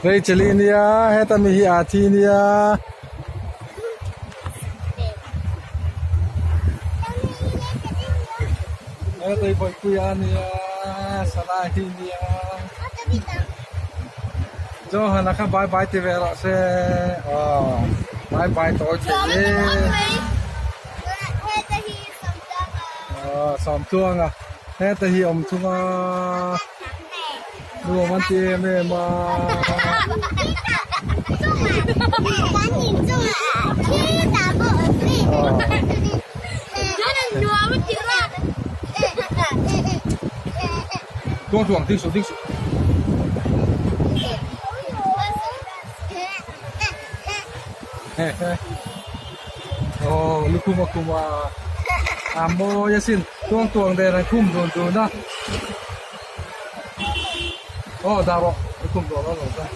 Rachel-i nia heta mi hi Athi nia. Heta hi Bawihpuia ania Sana hi nia. Johan-a kha bye bye ti ve rawh se aw bye bye tawi thei e. Aw Sawmtluanga heta hi awm thung a nuam an ti em em a. Tuang tuang ding suh ding suh. Aw lukhum a khum a a mawi asin tuang tuang nen an khum dun dun a aw dah rawh lukhum rawh rawh lo chuan.